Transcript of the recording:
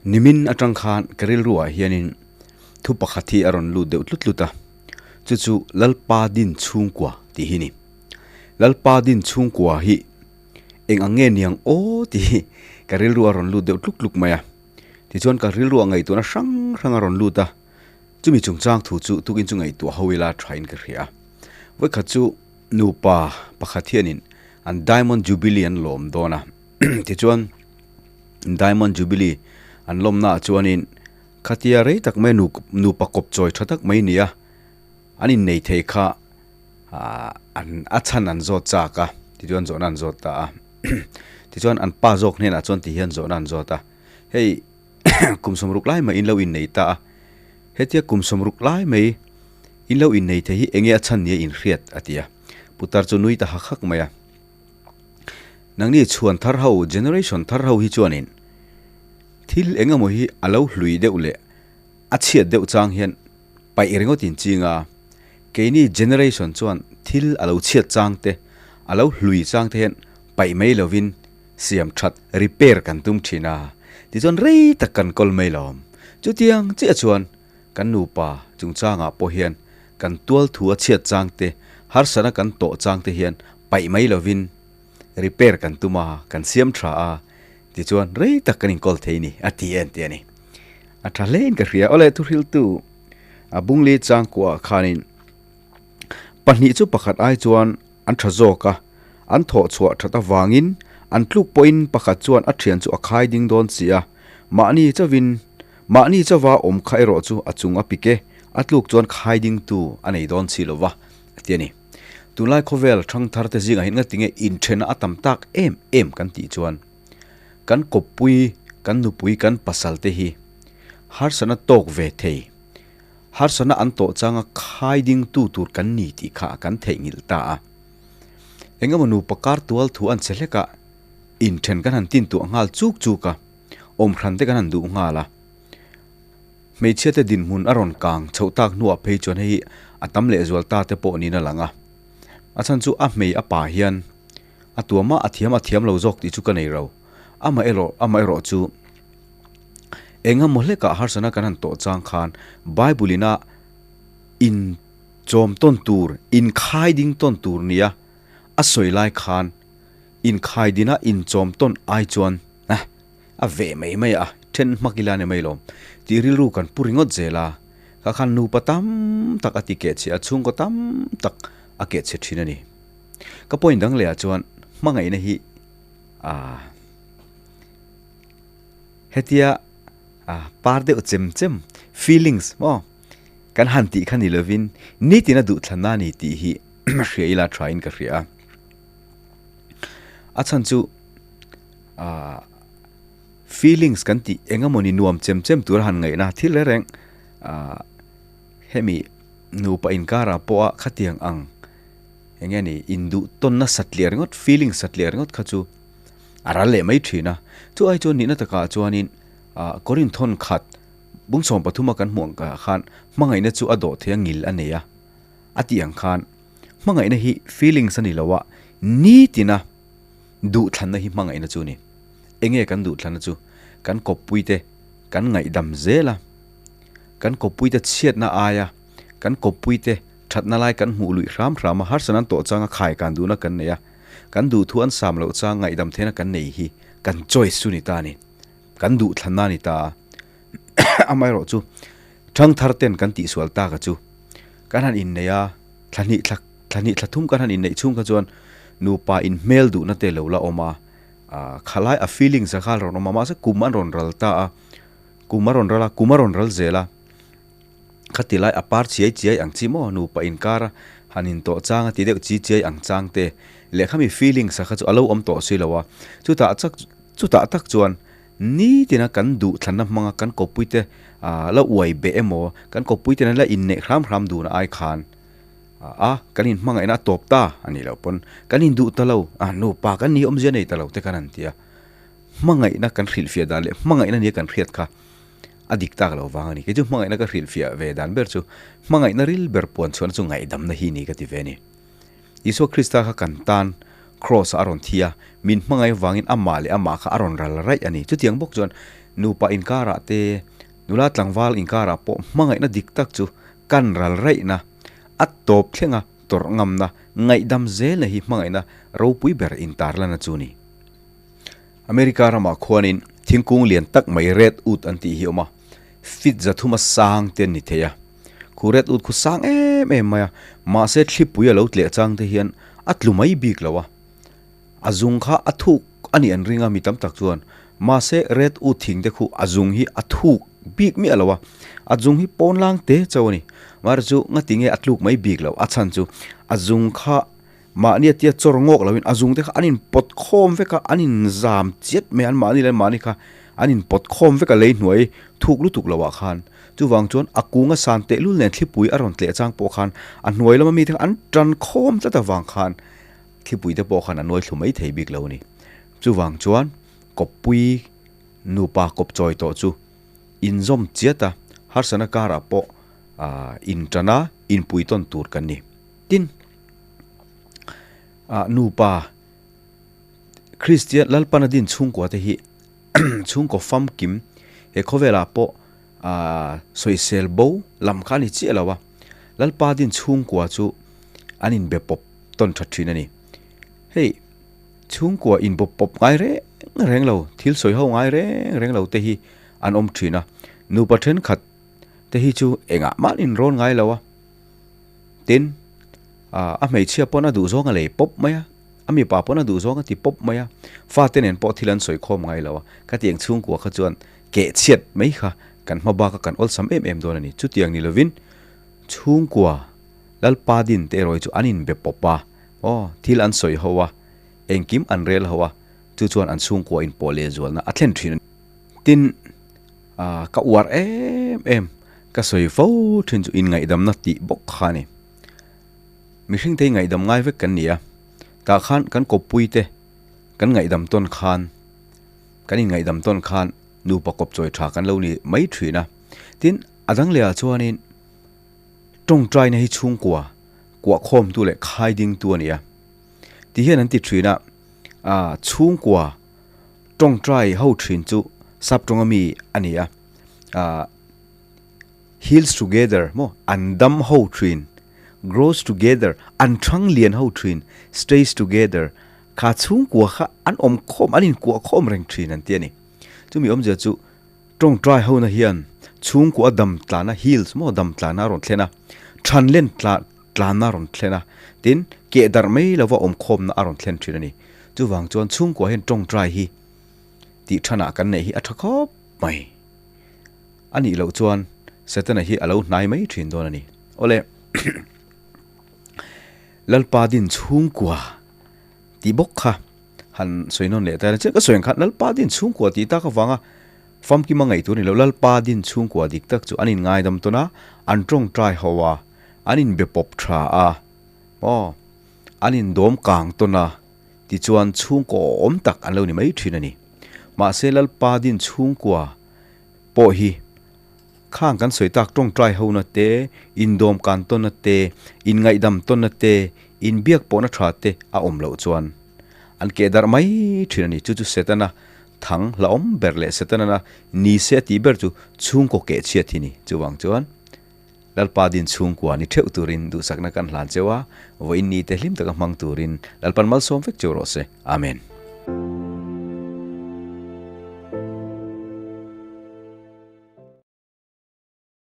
Nimin atang khan ka rilruah hianin thu pakhat hi a rawn lut deuh tlut tlut a, chu chu Lalpa din chhungkua tih hi ni. Lalpa din chhungkua hi eng ang nge niang aw tih hi ka rilru a rawn lut deuh tluk tluk mai a. Tichuan ka rilruah ngaihtuahna hrang hrang a rawn lut a, chumi chungchang thu chu tukin chu ngaihtuah ho ila thain ka hria. Vawikhat chu nupa pakhat hianin an Diamond Jubilee an lawm dawn a, tichuan Diamond Jubilee an lawmnaah chuanin khatia rei tak mai nu nupa kawp chawi tha tak mai nia an innei thei kha ah an a chhan an zawt chak a tichuan zawhna an zawt ta a tichuan an pa zawk hnenah chuan ti hian zawhna an zawt a hei kum sawmruk lai mai in lo innei ta a hetia kum sawmruk lai mai in lo innei thei hi enge a chhan nia inhriat a ti a putar chu nui ta hak hak mai a. Nangni chhuan thar ho, generation thar ho hi chuanin thil eng emaw hi a lo hlui deuh leh a chhiat deuh chang hian paih ringawt in ching a, keini generation chuan thil a lo chhiat chang te, a lo hlui chang te hian paih mai lovin siam that, repair, kan tum thin a, tichuan rei tak kan kawl mai lo. Chutiang chiah chuan kan nupa chungchangah pawh hian kan tual thu a chhiat chang te, harsatna kan tawh chang te hian paih mai lovin repair kan tum a, kan siam tha a, tichuan rei tak kan inkawl thei ni a ti en tih a ni. A tha hlein ka hria. Awle thuhriltu a Bungli changkuah khanin pahnih chu pakhat ai chuan an tha zawk a, an thawh chhuah that avangin an tluk pawhin pakhat chuan a thian chu a khai ding dawn si a, mahni chauvin mahni chauva awm kha erawh chu a chung a pik e, a tluk chuan khai dingtu a nei dawn si lova a ti a ni. Tunlai khawvel thangthar te zingah hian ngatinge inthena a tam tak em em kan tih chuan kan kawppui, kan nupui, kan pasal te hi harsatna tawk ve thei, harsatna an tawh changa khai ding tu tur kan ni tih kha kan theihnghilh ta a. Engemaw nupa kar tual thu an che hlek a, inthen kan han tin tuah nghal chuk chuk a, awmhran te kan han duh nghal a. Hmeichhia te dinhmun a rawn kang chhoh tak hnuah phei chuan hei hi a tam lehzual ta te pawh niin a lang a. A chhan chu a hmei a pa hian a tuamah a thiam a thiam lo zawk tih chu ka nei ro. Amaherawh amaherawh chu engemaw hlekah harsatna kan han tawh chang khan Bible ina in chawm tawn tur, inkhai ding tawn tur nia a sawi lai khan inkhai dina inchawm tawn ai chuan A ve mai mai a, then hmak ila ni mai lawm. Tih rilru kan pu ringawt zel a, kha khan nupa tam tak a ti keh chhe a, chhungkaw tam tak a keh chhe thin a ni. Ka point dang leh ah chuan hmangaihna hi ah hetia ah par deuh chem chem feelings maw kan han tih kha ni lovin nitin a duhthlanna a ni tih hi hria ila tha in ka hria a. A chhan chu. Ahh feelings kan tih eng emawni nuam chem chem tura han ngaihna thil reng reng ahh hemi nupa inkarah pawha khatiang ang eng nge ni induh tawnna satliah ringawt feelings satliah ringawt kha chu a ral leh mai thin a chu ai chuan nihna takah chuanin ahh Korinth thawn khat bung 13 a kan hmuh ang khan hmangaihna chu a dawh thei a ngil a nei a a tih ang khan hmangaihna hi feelings a ni lo a nitina. Duhthlanna hi hmangaihna chu a ni. Enge kan duhthlanna chu? Kan kawppuite kan ngaihdam zel a, kan kawppuite chhiatna aia kan kawppuite thatna lai kan hmuh luih hram hram a, harsatna an tawh changa khai kan duhna kan nei a, kan duhthu an sam loh chang ngaihdam theihna kan nei hi kan choice chu ni ta a ni. Kan duhthlanna a ni ta a. Amaherawh chu thangthar ten kan tihsual tak a chu kan han innei a, thla hnih thla thla hnih thla thum kan han inneih chhung kha chuan nupa in hmel duhna te lo la awm a, ah khalai a feelings a kha a rawn awm a mahse kum an rawn ral ta a, kum a rawn ral a kum a rawn ral zel a, khati lai a par chiai chiai ang chi maw nupa inkar a han intawh chang a ti deuh chi chiai ang chang te leh khami feelings a kha chu a lo awm tawh si lo a, chutah chak chutah tak chuan Nitina kan duh thlanna hmanga kan kawppuite la uai beh emaw, kan kawppuite la inneih hram hram duhna ai khan a kan inhmangaihna a tawp ta a nih loh pawn kan induh ta lo, a nupa kan ni awmzia nei ta lo te khan an ti a. Hmangaihna kan hrilhfiah dan leh hmangaihna nia kan hriat kha a dik tak lo vang a ni. Kei chu hmangaihna ka hrilhfiah ve dan ber chu hmangaihna ril ber puan chhuahna chu ngaihdamna hi ni ka ti ve a ni. Isua Krista kha kan tan Kraws-ah a rawn thi a, min hmangaih avangin amah leh amah kha a rawn ral raih a ni. Chutiang bawk chuan Nupa inkarah te, nula tlangval inkarah pawh hmangaihna dik tak chu kan ral raihna, a tawp thlenga tawrh ngamna, ngaihdam zelna hi hmangaihna ropui ber intarlana chu ni. America ramah khuanin thingkung lian tak mai red wood an tih hi a awm a, feet 300 a sang te an ni thei a. Khu red wood khu sang em em mai a, mahse thlipui a lo tleh chang te hian a tlu mai bik lo a. A zung kha a thuk a nih an ring a mi tam tak chuan. Mahse red wood thing te khu a zung hi a thuk bik miah lo a, a zung hi pawn lang te chauh a ni. Mahse chu ngati nge a tluk mai bik lo, a chhan chu a zung kha Mahni a tia chawr ngawk loin a zungte kha an inpawt khawm vek a, an inzam chiat mai a, an mahni leh mahni kha an inpawt khawm vek a lei hnuai thuk lutuk loah khan. Chuvang chuan a kung a san tehlul nen thlipui a rawn tleh chang pawh khan a hnuai lama mite kha an tan khawm tlat avang khan thlipui te pawh khan a nuai thlu mai thei bik lo a ni. Chuvang chuan kawppui nupa kawp chawi tawh chu inzawm chiat a, harsana karah pawh inṭana inpui tawn tur kan ni. Tin, ah nupa Kristian Lalpana din chhungkua te hi chhungkaw famkim he khawvelah pawh ah sawisel bo lam kha a ni chiah lo a, Lalpa din chhungkua chu an inbe pawp tawn that thin a ni. Hei chhungkua inbe pawp ngai reng reng lo, thil sawi ho ngai reng reng lo te hi an awm thin a, nupa thenkhat te hi chu engah mah an inrawn ngai lo a. Tin, a hmeichhia pawn a duh zawng a lei pawp mai a, a mipa pawn a duh zawng a ti pawp mai a, fate nen pawh thil an sawi khawm ngai lo a, khatiang chhungkua kha chuan keh chhiat mai kha kan hma bak a kan awlsam em em dawn a ni. Chutiang ni lovin chhungkua Lalpa din te erawh hi chu an inbe pawp a, aw, thil an sawi ho a, engkim an rel ho a, chu chuan an chhungkua inpawh lehzualna a thlen thin a ni. Tin, ka uar em em. Ka sawi fo thin chu inngaihdamna tih bawk kha a ni. Mihring te hi ngaihdam ngai vek kan ni a, tah khan kan kawppui te kan ngaihdam tawn khan, kan inngaihdam tawn khan nupa kawp chawi tha kan lo ni mai thin a. Tin, a dang lehah chuanin tawngtaina hi chhungkua kuahkhawmtu leh khaidingtu a ni a. Ti hian an ti thin a, ah chhungkua tawngtai ho thin chu sap tawnga mi a ni a, ah. Heals together maw an dam ho thin, grows together an thang lian ho thin, stays together kha chhungkua kha an awm khawm an inkuah khawm reng thin an ti a ni. Chumi awmzia chu tawngtai hona hian chhungkua dam tlana heals maw dam tlana a rawn thlen a, than len tlana a rawn thlen a, tin keh darh mai lova awm khawmna a rawn thlen thin a ni. Chuvang chuan chhungkua hian tawngtai hi tih thanah kan neih hi a tha khawp mai. A nih loh chuan Setana hi a lo hnai mai thin dawn a ni. Awle, Lalpa din chhungkua tih bawk kha han sawi nawn leh ta ila chian ka sawi ang khan Lalpa din chhungkua tih tak avanga famkima ngaih tur a ni lo. Lalpa din chhungkua dik tak chu an inngaidam tawn a, an tawngtai ho a, an inbe pawp tha a, aw, an indawm kang tawn a, tichuan chhungkaw awm tak an lo ni mai thin a ni. Mahse Lalpa din chhungkua pawh hi khang kan sawi tak tawngtai hona te, indawm kan tawnna te, inngaihdam tawnna te, inbiak pawhna tha te a awm loh chuan an keh darh mai thin a ni. Chu chu Setana thang hlauhawm ber leh Setana ni se a tih ber chu chhungkaw keh chhiat hi ni. Chuvang chuan Lalpa din chhungkua ni theuh turin duhsakna kan hlan cheu a, vawiin ni te hlim taka hmang turin Lalpan malsawm vek cheu rawh se. Amen.